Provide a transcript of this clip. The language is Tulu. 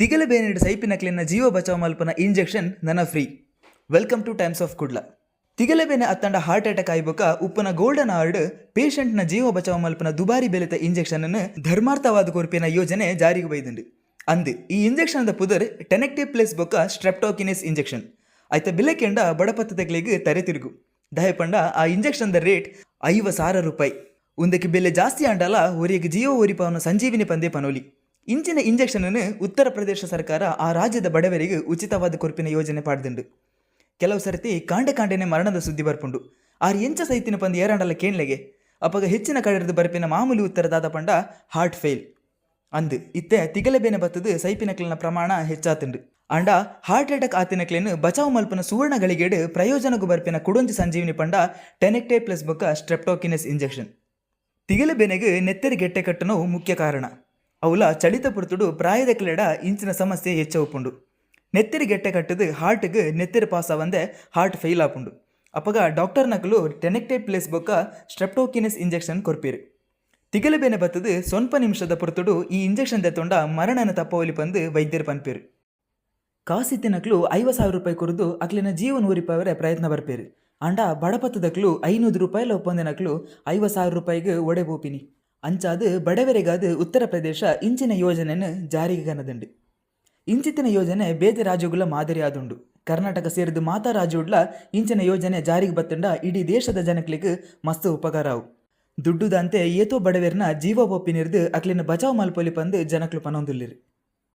ತಿಗಲೆ ಬೇನೆಡ್ ಸೈಪಿನಕ್ಲೆನ ಜೀವ ಬಚಾವ್ ಮಲ್ಪುನ ಇಂಜೆಕ್ಷನ್ ನನ free. Welcome to Times of Kudla. ತಿಗಲೆ ಬೇನೆ ಅತ್ತಂಡ ಹಾರ್ಟ್ ಅಟ್ಯಾಕ್ ಆಯಿಬೊಕ್ಕ ಉಪ್ಪುನ ಗೋಲ್ಡನ್ ಅವರ್ಡ್ ಪೇಷಂಟ್ನ ಜೀವ ಬಚಾವ್ ಮಲ್ಪುನ ದುಬಾರಿ ಬೆಲೆತ ಇಂಜೆಕ್ಷನ್ ನ್ ಧರ್ಮಾರ್ಥವಾದ್ ಕೊರ್ಪಿನ ಯೋಜನೆ ಜಾರಿಗ್ ಬೈದ್ಂಡ್. ಅಂದ್, ಈ ಇಂಜೆಕ್ಷನ್ ದ ಪುದರ್ ಟೆನೆಕ್ಟೇಪ್ಲೇಸ್ ಬೊಕ್ಕ ಸ್ಟ್ರೆಪ್ಟೋಕಿನೇಸ್ ಇಂಜೆಕ್ಷನ್. ಐತ ಬಿಲೆ ಕೆಂಡ ಬಡಪತ್ತ್ ದಕ್ಲೆಗ್ ತರೆ ತಿರುಗು. ದಾಯೆ ಪಂಡ ಆ ಇಂಜೆಕ್ಷನ್ ದ ರೇಟ್ 50,000 ರೂಪಾಯಿ. ಉಂದೆಕ್ ಬೆಲೆ ಜಾಸ್ತಿ ಆಂಡಲ ಒರಿಯಗ್ ಜೀವ ಒರಿಪಾವುನ ಸಂಜೀವಿನಿ ಪಂದೇ ಪನೊಲಿ. ಇಂಚಿನ ಇಂಜೆಕ್ಷನ್ ನ್ ಉತ್ತರ ಪ್ರದೇಶ ಸರ್ಕಾರ ಆ ರಾಜ್ಯದ ಬಡವರೆಗ್ ಉಚಿತವಾದ್ ಕೊರ್ಪಿನ ಯೋಜನೆ ಪಾಡ್ದ್ಂಡ್. ಕೆಲವು ಸರ್ತಿ ಕಾಂಡೆ ಕಾಂಡೆನೆ ಮರಣದ ಸುದ್ದಿ ಬರ್ಪುಂಡು. ಆರ್ ಎಂಚ ಸೈತಿನ ಪಂದ್ ಏರಾಂಡಲ ಕೇನ್ಲೆಗೆ. ಅಪಗ ಹೆಚ್ಚಿನ ಕಡೆರ್ದ್ ಬರ್ಪಿನ ಮಾಮೂಲಿ ಉತ್ತರ ದಾದ ಪಂಡ ಹಾರ್ಟ್ ಫೇಲ್. ಅಂದ್, ಇತ್ತೆ ತಿಗಲೆ ಬೇನೆ ಬತ್ತ್ದ್ ಸೈಪಿನಕ್ಲೆನ ಪ್ರಮಾಣ ಹೆಚ್ಚಾತ್ಂಡ್. ಆಂಡ ಹಾರ್ಟ್ ಅಟ್ಯಾಕ್ ಆತಿನಕ್ಲೆನ್ ಬಚಾವ್ ಮಲ್ಪುನ ಸುವರ್ಣ ಗಳಿಗೆಡ್ ಪ್ರಯೋಜನಗ್ ಬರ್ಪಿನ ಕುಡೊಂಜಿ ಸಂಜೀವಿನಿ ಪಂಡ ಟೆನೆಕ್ಟೇಪ್ಲಸ್ ಬೊಕ್ಕ ಸ್ಟ್ರೆಪ್ಟೋಕಿನೆಸ್ ಇಂಜೆಕ್ಷನ್. ತಿಗಲೆ ಬೇನೆಗ್ ನೆತ್ತೆರ್ ಗೆಟ್ಟೆ ಕಟ್ಟುನವು ಮುಖ್ಯ ಕಾರಣ. ಅವುಲ ಚಳಿತ ಪೊರ್ತುಡು ಪ್ರಾಯದಕ್ಲೆಡ ಇಂಚಿನ ಸಮಸ್ಯೆ ಹೆಚ್ಚ ಉಪ್ಪುಂಡು. ನೆತ್ತೆರ್ ಗೆಟ್ಟೆ ಕಟ್ಟುದು ಹಾರ್ಟ್ಗ್ ನೆತ್ತೆರ್ ಪಾಸ್ ಆವಂದೆ ಹಾರ್ಟ್ ಫೇಲ್ ಆಪುಂಡು. ಅಪಗ ಡಾಕ್ಟರ್ನಕುಲು ಟೆನೆಕ್ಟೇಪ್ಲೇಸ್ ಬೊಕ್ಕ ಸ್ಟ್ರೆಪ್ಟೋಕಿನೆಸ್ ಇಂಜೆಕ್ಷನ್ ಕೊರ್ಪೆರ್. ತಿಗಲೆ ಬೇನೆ ಬತ್ತುದು ಸೊನ್ಪ ನಿಮಿಷದ ಪೊರ್ತುಡು ಈ ಇಂಜೆಕ್ಷನ್ ದೆತ್ತೊಂಡ ಮರಣನ್ ತಪ್ಪವೊಲಿ ಪಂದ್ ವೈದ್ಯೆರ್ ಪನ್ಪೆರ್. ಕಾಸ್ ಇತ್ತಿನಕ್ಲು 50,000 ರೂಪಾಯಿ ಕೊರ್ದು ಅಕ್ಲೆನ ಜೀವನ್ ಒರಿಪಾವರೆ ಪ್ರಯತ್ನ ಬರ್ಪೆರ್. ಆಂಡ ಬಡಪತ್ತ್ದಕ್ಲು 500 ರೂಪಾಯಿಲ ಒಪ್ಪಂದಿನಕ್ಲು 50,000 ರೂಪಾಯಿಗ್ ಒಡೆ ಪೋಪಿನಿ. ಅಂಚಾದ್ ಬಡವೆರೆಗಾದ್ ಉತ್ತರ ಪ್ರದೇಶ ಇಂಚಿನ ಯೋಜನೆನ್ ಜಾರಿಗ್ ಕನದ್ಂಡ್. ಇಂಚಿತ್ತಿನ ಯೋಜನೆ ಬೇತೆ ರಾಜ್ಯೊಗುಲ ಮಾದರಿ ಆದುಂಡು. ಕರ್ನಾಟಕ ಸೇರ್ದ್ ಮಾತಾ ರಾಜ್ಯೊಡ್ಲ ಇಂಚಿನ ಯೋಜನೆ ಜಾರಿಗ್ ಬತ್ತ್ಂಡ ಇಡೀ ದೇಶದ ಜನಕ್ಲೆಗ್ ಮಸ್ತ್ ಉಪಕಾರ ಆವು. ದುಡ್ಡುದಾಂತೆ ಏತೋ ಬಡವೆರ್ನ ಜೀವ ಪೋಪಿನೆರ್ದ್ ಅಕ್ಲೆನ್ ಬಚಾವ್ ಮಲ್ಪೊಲಿ ಪಂದ್ ಜನಕ್ಲು ಪನೊಂದುಲ್ಲೆರ್.